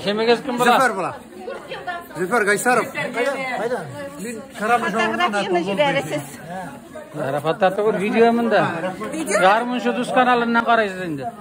Исемегез кем була? Зөфәр була. Зөфәр Гайсаров. Мин Фотографияне җибәрәсез. Рәфәт түгел, видео монда. Гармунчы дус каналыннан карайсыз инде.